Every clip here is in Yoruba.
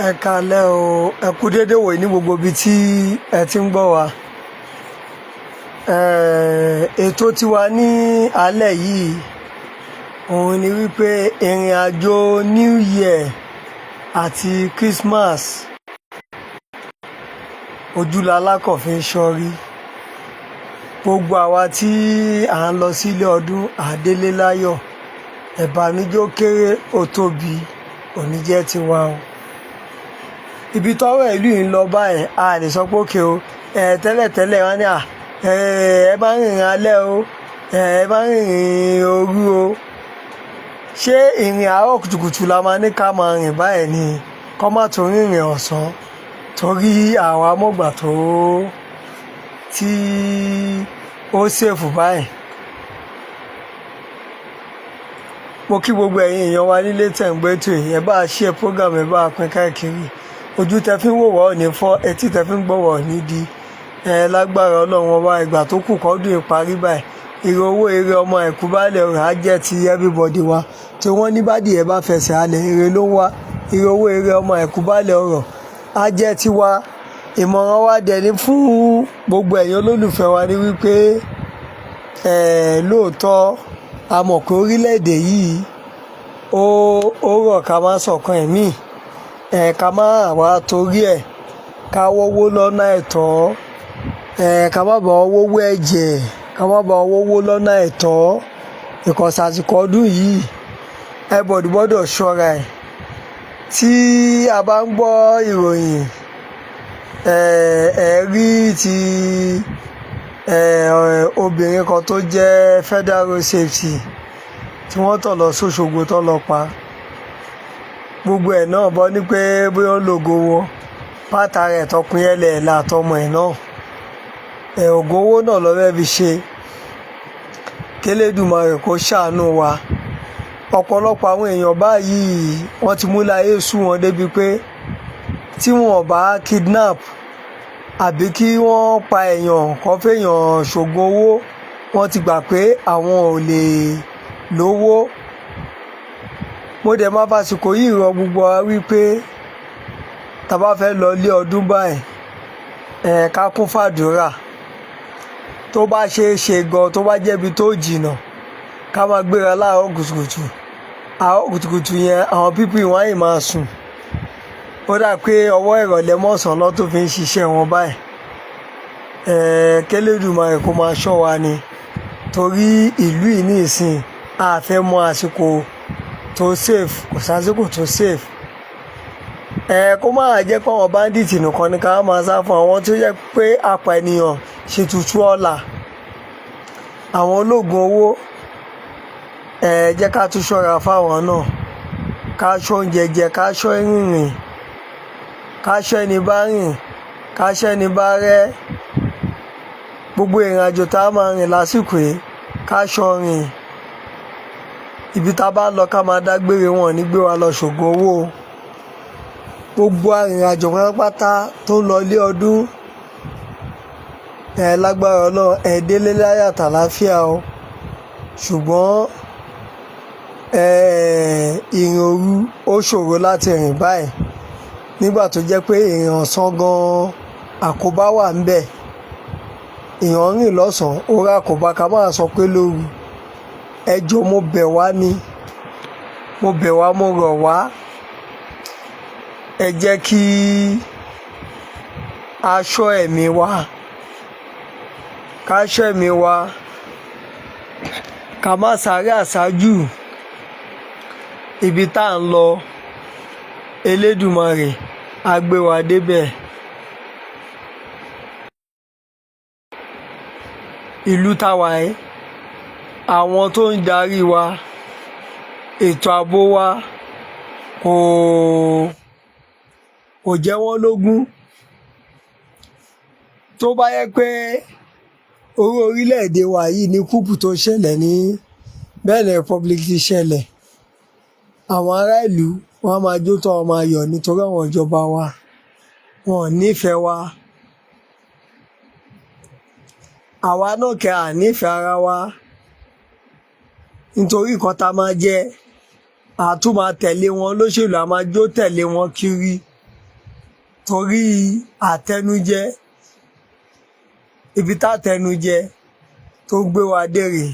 Ẹ káalẹ́ o, ẹ kú dédé wòyí ní gbogbo ibi tí ẹ ti ń gbọ́ wa. Ètò tiwa ní alẹ́ yìí, òun ni wípé ìrìn àjò New Year àti Christmas, ojú lalákàn fi ń ṣọ́rí. Gbogbo àwa tí à ń lọ sí ilé ọdún, à délé láyọ̀, ìbànújẹ́ ó kéré ó tóbi, ò ní jẹ́ tiwa o. Ibi tọ́rọ̀ ìlú yìí ń lọ báyìí, a lè sọ pé okay o. Tẹ́lẹ̀tẹ́lẹ̀ wọ́n ní à, ẹ má rìnrìn alẹ́ o, ẹ má rìnrìn òru o. Ṣé ìrìn àárọ̀ kùtùkùtù la máa ní ká máa rìn báyìí ni? Kọ́ má tún rìnrìn ọ̀sán torí àwa mọ̀gbà tó tí ó safe báyìí. Mo kí gbogbo ẹ̀yin èèyàn wa nílé tẹ̀ ń gbé ètò yìí, ẹ bá share program, ẹ bá pín káàkiri. Ojú tẹ fi ń wò wá ò ní fọ́, etí tẹ fi ń gbọ́ wá ò ní di. Ẹ lágbára Ọlọ́run ọba, ìgbà tó kù kọ́dún ìparí báyìí. Ire owó, ire ọmọ, àìkú baálẹ̀ ọrọ̀ á jẹ́ ti everybody wa. Tí wọ́n ní bá dìé bá fẹsẹ̀ halẹ̀, ire ló ń wá. Ire owó, ire ọmọ, àìkú baálẹ̀ ọrọ̀ á jẹ́ tiwa. Ìmọ̀ràn wa dẹ̀ ní fún gbogbo ẹ̀yin olólùfẹ́ wa ní wípé, lóòótọ́ a mọ̀ pé orílẹ̀-èdè yìí ó rọ̀ ká má sọ̀kan ẹ̀mí. Ká má wá torí ẹ̀ ká wọ́wọ́ lọ́nà àìtọ́. Ká má bá wọn wówó ẹ̀jẹ̀, ká má bá wọn wówó lọ́nà àìtọ́. Because àsìkò ọdún yìí, everybody gbọ́dọ̀ ṣọ́ra ẹ̀. Tí a bá ń gbọ́ ìròyìn, ẹ rí ti, obìnrin kan tó jẹ́ Federal Road Safety tí wọ́n tọ̀ lọ sóṣogbo tó lọ pa. Gbogbo ẹ̀ náà bọ́ ní pé bóyá ó lògo wọn, pátá rẹ̀ tọkùn yẹlẹ̀ àtọmọ ẹ̀ náà. Ògùn owó náà ló fẹ́ fi ṣe. Kélédùmarè kó ṣàánú wa. Ọ̀pọ̀lọpọ̀ àwọn èèyàn báyìí wọ́n ti mú láyé sú wọn débi pé tí wọ́n ò bá kidnap àbí kí wọ́n pa èèyàn kan fẹ́yàn ṣògùn owó, wọ́n ti gbà pé àwọn ò lè lówó. Mo dẹ̀ máa fàsìkò yìí rọ gbogbo wa wípé tí a bá fẹ́ lọ ilé ọdún báyìí, ká kún fàdúrà. Tó bá ṣe é ṣe gan, tó bá jẹ́ ibi tó jìnnà, ká máa gbéra láàárọ̀ kùtùkùtù. Àárọ̀ kùtùkùtù yẹn, àwọn people wọ́n á yìí máa sùn. Ó dà pé ọwọ́ ìrọ̀lẹ́ mọ́sàn lọ́ tó fi ń ṣiṣẹ́ wọn báyìí. Kélédùmarè kó máa ṣọ́ wa ni. Torí ìlú yìí ní ìsìn, a fẹ́ mọ àsìkò tó safe, kò sásìkò tó safe. Kó má jẹ́ pé àwọn bandit nìkan ni ká máa sá fún, àwọn tó jẹ́ pé apa ènìyàn ṣe tutù ọ̀la. Àwọn ológun owó, ẹ jẹ́ ká tún ṣọ́ra fáwọn náà. Ká ṣọ́ oúnjẹ jẹ, ká ṣọ́ rìnrìn, ká ṣọ́ ẹni bá rìn, ká ṣọ́ ẹni bá rẹ́. Gbogbo ìrìnàjò tá a máa rìn lásìkò yìí, ká ṣọ́ rìn. Ibi tá a bá lọ ká máa dágbére, wọn ò ní gbé wa lọ ṣògùn owó o. Gbogbo arìnrìnàjò pátápátá tó ń lọ ilé ọdún, ẹ lágbára Ọlọ́run, ẹ délé láyọ̀ àtàláfíà o. Ṣùgbọ́n, ìrìn òru ó ṣòro láti rìn báyìí. Nígbà tó jẹ́ pé ìrìn ọ̀sán gan àkóbá wà níbẹ̀. Èèyàn ń rìn lọ́sàn-án, ó rí àkóbá, ká máa sọ pé lóru. Ẹ jọ, mo bẹ̀ wá ni. Mo bẹ̀ wá, mo rọ̀ wá. Ẹ jẹ́ kí a ṣọ́ ẹ̀mí wa. Ká ṣọ́ ẹ̀mí wa. Ká má sáré àsájù. Ibi tá à ń lọ, Elédùmarè á gbé wa débẹ̀. Ìlú tá wà yìí, àwọn tó ń darí wa, ètò ààbò wa kò jẹ́ wọ́n lógún. Tó bá yẹ pé orí orílẹ̀-èdè wa yìí ní coup tó ṣẹlẹ̀ ní Benin Republic ti ṣẹlẹ̀, àwọn ará ìlú wọ́n á máa jó tán, wọ́n máa yọ̀ nítorí àwọn ìjọba wa wọn ò nífẹ̀ẹ́ wa. Àwa náà kẹ́ à nífẹ̀ẹ́ ara wa nítorí nǹkan tá a máa jẹ, a tún máa tẹ̀lé wọn lóṣèlú, a máa jó tẹ̀lé wọn kiri. Torí àtẹnujẹ, ibi tátẹnujẹ tó gbé wa dé rèé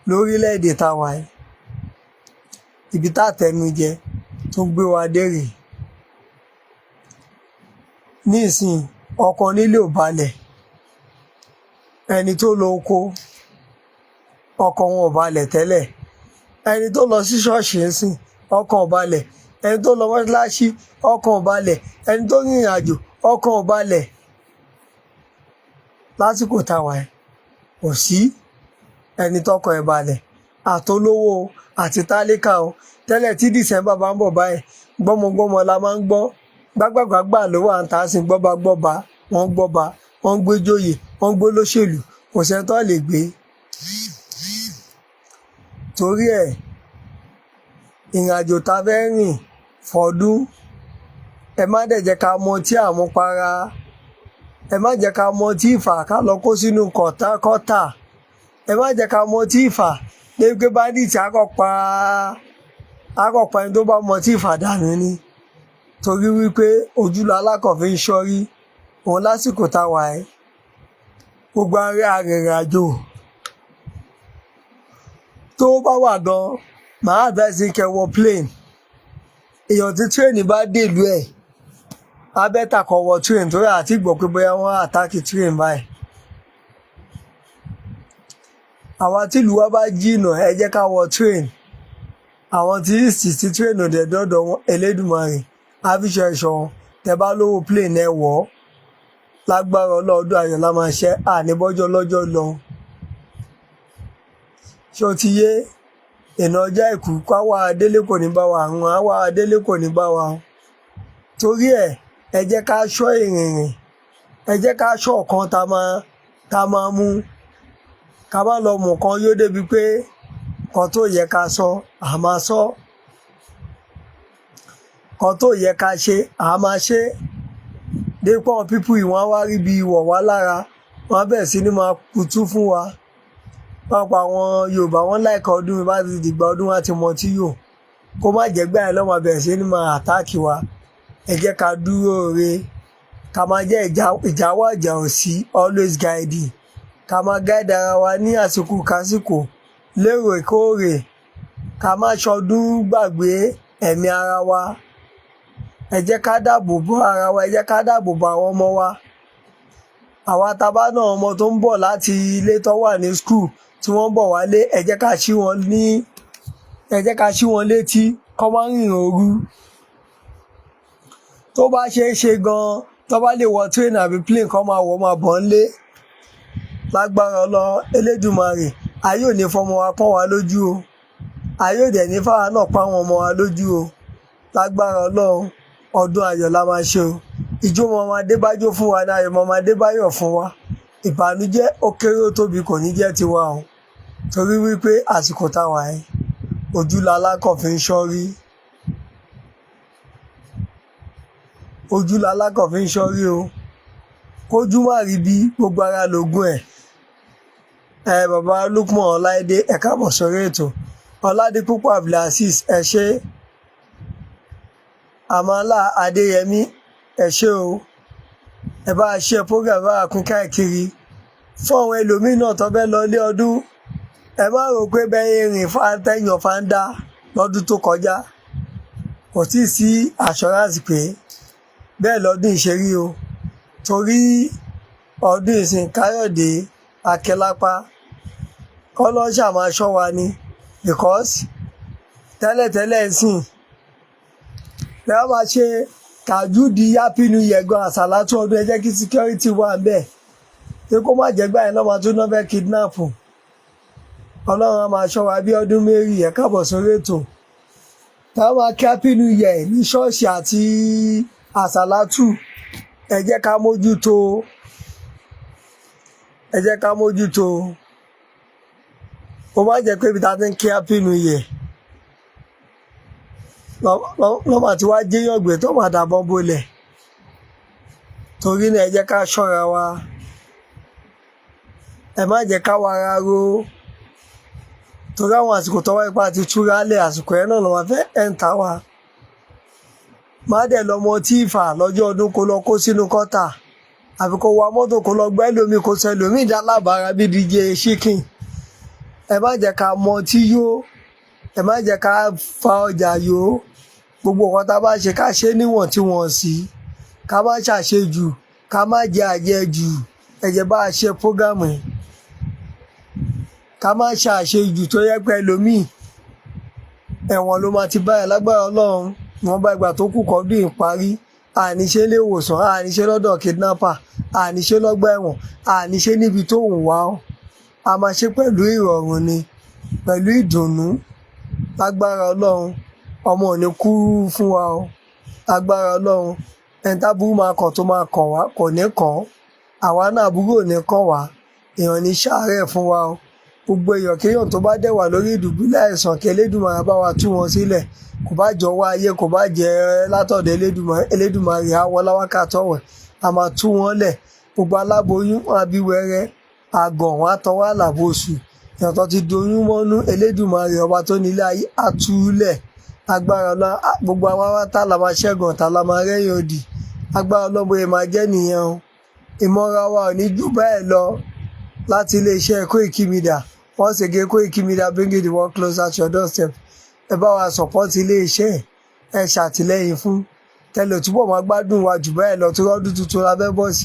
lórílẹ̀‐èdè tá a wà yìí. Ibi tátẹnujẹ tó gbé wa dé rèé. Nísìnyí, ọkàn onílé ò balẹ̀, ẹni tó lọ oko, ọkàn wọn ò balẹ̀ tẹ́lẹ̀, ẹni tó lọ sí ṣọ́ọ̀ṣì ńsìn, ọkàn ò balẹ̀, ẹni tó lọ mọ́ṣáláṣí, ọkàn ò balẹ̀, ẹni tó rìnrìn àjò, ọkàn ò balẹ̀. Lásìkò tá a wà yìí, kò sí ẹni tọkàn ẹ̀ balẹ̀, àtolówó àti tálíkà o. Tẹ́lẹ̀, tí December bá ń bọ̀ báyìí, gbọ́mọgbọ́mọ la máa ń gbọ́, gbágbàgbàgbà ló wà ń tà sí, gbọ́bagbọ́ba, wọ́n gbọ́ba, wọ́n gbé jóyè, wọ́n gbé lóṣèlú, kò sẹ́ni tó lè gbé. Torí ẹ̀, ìrìnàjò tá a fẹ́ rìn fọdún, ẹ má dẹ̀ jẹ́ ká mọ tí àmupara, ẹ má jẹ́ ká mọ tí ìfà ká lọ kó sínú kọ́tà, ẹ má jẹ́ ká mọ tí ìfà débi pé bandit akọ̀pa ẹni tó bá mọ tí ìfà dànù ni. Torí wípé ojú lalákàn fi ń ṣọ́rí òun lásìkò tá a wà yìí. Gbogbo arìnrìn àjò tó bá wà gan, màá advice yín kẹ́ wọ plane. Èèyàn tí train bá dèlú ẹ̀, á better kó wọ train, torí àti gbọ́ pé bóyá wọ́n attack train báyìí. Àwa tí ìlú wa bá jìnnà, ẹ jẹ́ ká wọ train. Àwọn tí east tí train ò dẹ̀ dọ́dọ̀ wọn, Elédùmarè á fi ṣọ́ ẹ̀ṣọ́ wọn. Tẹ́ bá lówó plane, ẹ wọ̀ ọ́. Lágbára Ọlọ́run, ayọ̀ la máa ṣe, àní bọ́jọ́ lọ́jọ́ lọ. Ṣé o ti yé? Ìnà ọjọ́ àìkú káwá délé kò ní bá wa, àrùn àwa délé kò ní bá wa. Torí ẹ̀, ẹ jẹ́ ká ṣọ́ ìrìnrìn, ẹ jẹ́ ká ṣọ́ ọ̀kan tá máa mú, ká má lọ mú nǹkan yó débi pé nǹkan tó yẹ ká sọ, à máa sọ, nǹkan tó yẹ ká ṣe, à máa ṣe, dépò àwọn people yìí, wọ́n á wá rí bí wọ̀ wá lára, wọ́n á bẹ̀rẹ̀ sí ní máa kutú fún wa. Pápá àwọn Yorùbá, wọ́n láìka ọdún, bá ti dìgbà ọdún, wọn á ti mọ tí yò kó má jẹ́ gbà yẹn lọ́mọ bẹ̀rẹ̀ sí ní máa attack wa. Ẹ jẹ́ ká dúró re, ká máa jẹ́ ìjà wà, ìjà ò sí, always guiding, ká máa guide ara wa ní àsìkò kásìkò, lóòrèkóòrè, ká má ṣọdún gbàgbé ẹ̀mí ara wa. Ẹ jẹ́ ká dáàbò bo ara wa, ẹ jẹ́ ká dáàbò bo àwọn ọmọ wa. Àwa tá a bá náà ọmọ tó ń bọ̀ láti ilé, tó wà ní school, tí wọ́n ń bọ̀ wálé, ẹ jẹ́ ká ṣí wọn létí kó má rìnrìn òru. Tó bá ṣeé ṣe gan, tó bá lè wọ train àbí plane, kó máa wọ̀ máa bọ̀ ńlé. Lágbára Ọlọ́run Elédùmarè, ayé ò ní fọmọ wa pọ́n wa lójú o, ayé ò dẹ̀ ní fáwa náà pọ́n àwọn ọmọ wa lójú o. Lágbára Ọlọ́run, ọdún ayọ̀ la máa ṣe o. Ìjó máa dé bájó fún wa ní, ayọ̀ máa dé báyọ̀ fún wa. Ìbànújẹ́, ó kéré ó tóbi, kò ní jẹ́ tiwa o. Torí wípé àsìkò tá a wà yìí, ojú lalákàn fi ń ṣọ́rí, ojú lalákàn fi ń ṣọ́rí o. Kójú má rí bí, gbogbo ara lògùn ẹ̀. Ẹ bàbá Lukman Ọláìdé, ẹ káàbọ̀ sórí ètò. Ọládipúpọ̀ Abdulazeez, ẹ ṣé. Àmàlà Adéyẹmí, ẹ ṣé o. Ẹ bá a ṣe program, bá a pín káàkiri fún àwọn ẹlòmíín náà tó fẹ́ lọ ilé ọdún. Ẹ má rò pé bẹ́ẹ̀ rìn tẹ̀yàn fáńdá lọ́dún tó kọjá, kò tí ì sí assurance pé bẹ́ẹ̀ lọ́dún ìṣerí o. Torí ọdún ìsìn, Káyọ̀dé Akẹ́lápá, kọ́lọ́ṣà máa ṣọ́ wa ni, because tẹ́lẹ̀tẹ́lẹ̀ sìn lẹ́wọ́n máa ṣe kàjúdi happy new year gan, àsàlátù ọdún, ẹ jẹ́ kí security wà ńbẹ̀, pé kó má jẹ́ gbà yẹn lọ́mọ tó náà fẹ́ kidnap. Ọlọ́run á máa ṣọ́ wa. Bí ọdún mẹ́rin, ẹ̀ káàbọ̀ sórí ètò. Táwọn máa kí happy new year ní ṣọ́ọ̀ṣì àti àsàlátù, ẹ jẹ́ ká mójútó, ẹ jẹ́ ká mójútó, kó má jẹ́ pé ibi tá a ti ń kí happy new year lọ́mọ àti wá jéèyàn gbé tó máa dàbọn bolẹ̀. Torí náà, ẹ jẹ́ ká ṣọ́ra wa, ẹ má jẹ́ ká wara ro, torí àwọn àsìkò tó wáyé pa àti túra lẹ̀, àsìkò yẹn náà ló máa fẹ́ enter wa. Má dẹ̀ lọ mọtí ìfà lọ́jọ́ ọdún kó lọ kó sínú kọ́tà, àfi kó wa mọ́tò kó lọ gbẹ́ lómi, kó sẹ lómi ìdálábàárà bí DJ Chicken. Ẹ má jẹ́ ká mọtí yó, ẹ má jẹ́ ká fa ọjà yó. Gbogbo nǹkan tá a bá ṣe, ká ṣe níwọ̀ntúnwọ̀nsì, ká má ṣàṣejù, ká má jẹ àjẹjù. Ẹ jẹ́ bá a ṣe program yìí, ká má ṣàṣejù tó yẹ pé ẹlòmíì ẹ̀wọ̀n ló máa ti bá ẹ̀. Lágbára Ọlọ́run, ìwọ̀nba ìgbà tó kù kọ́dún ìparí, àníṣe ilé ìwòsàn, àníṣe lọ́dọ̀ kidnapper, àníṣe lọ́gbà ẹ̀wọ̀n, àníṣe níbi tó ń wá ọ́. A máa ṣe pẹ̀lú ìrọ̀rùn ni, pẹ̀lú ìdùnnú. Lágbára Ọlọ́run, ọmọ ò ní kú fún wa o. Lágbára Ọlọ́run, ẹni táburú máa kàn tó máa kàn wá kò ní kàn àwa náà, àbúrò ò ní kàn wá, èèyàn ní ṣàárẹ̀ fún wa o. Gbogbo èèyàn kéèyàn tó bá dẹ̀ wà lórí ìdùbúlẹ̀ àìsàn, kí Elédùmarè bá wa tú wọn sílẹ̀. Kò bá jọ wá ayé, kò bá jẹ́ látọ̀dọ̀ Elédùmarè, Elédùmarè á wọlá wákàtí ọ̀wẹ̀, a máa tú wọn lẹ̀. Gbogbo aláboyún, wọn á bí wẹ́rẹ́, àgàn wọn á tọwọ́ àlàbòsù, èèyàn tó ti doyún mọ́nú, Elédùmarè ọba tó nílé ayé á tú lẹ̀. Agbára Ọlọ́run, gbogbo àwa wá tá la máa ṣẹ́gun ọ̀tá, la máa rẹ́yìn òdì. Agbára Ọlọ́run, bóyá máa jẹ́ nìyẹn o. Ìmọ̀ra wa ò ní jù bẹ́ẹ̀ lọ láti iléeṣẹ́ Koiki Media. Once again, Koiki Media, bringing the world closer to your doorstep. Ẹ bá wa support iléeṣẹ́ ẹ, ṣàtìlẹ́yìn fún kẹlẹ̀, túbọ̀ máa gbádùn wa jù bẹ́ẹ̀ lọ tó rọ́dún tuntun la fẹ́ bọ́ sí.